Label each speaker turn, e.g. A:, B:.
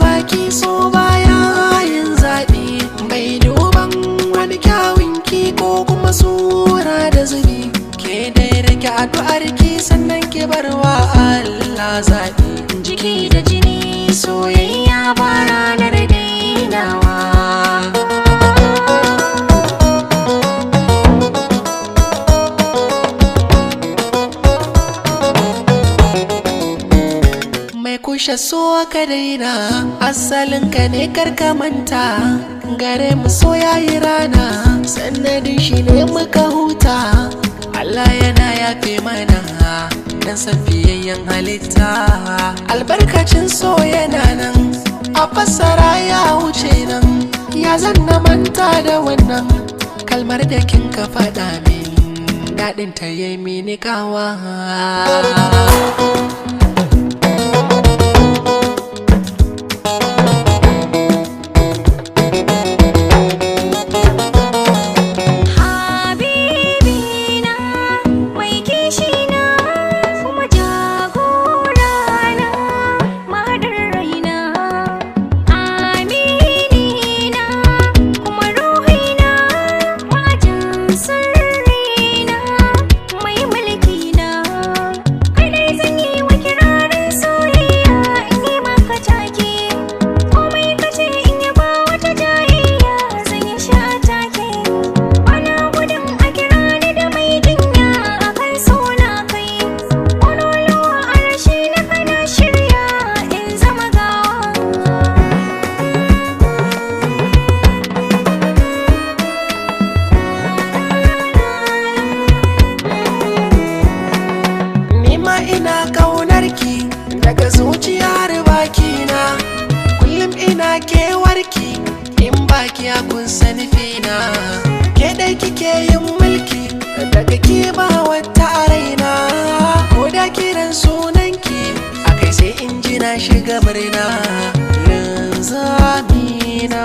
A: baki so baya yin zaɓi. Bai duban wani kyawun ki ko kuma sura da zubi. Ke dai rike addu'ar ki sannan ki barwa Allah zaɓi.
B: Jiki da jini soyayya ba ranar dainawa.
A: Mai kushe so ka daina, asalin ka ne karka manta. Gare mu so yayi rana, sanadin shi ne muka huta. Allah yana yafe mana dan san fiyayyen halitta. Albarkacin so yana nan, a fassara ya wuce nan. Ya zan na manta da wannan kalmar da kin ka faɗa min, daɗin ta yi mini kawa.
B: Habibina, mai kishina, kuma jagorana, mahadar raina, aminina, kuma ruhina, majin sirrina, mai mulkina. Kai dai zan yi wa kirarin soyayya in yi maka take, komai kace in yi ba wata jayayya zan yi sha take. Bana gudun a kira ni da mai jinya akan suna kai. Ƙololuwa a rashi na kana shirya in zama gawa.
A: Nima ina kaunar ki daga zuciyar bakina. Kullum ina kewarki in baki ya kun sani fina. Ke dai kike yin mulki daga ke ba wata a raina. Ko da kiran sunanki akai sai in ji na shiga murna. Linzamina.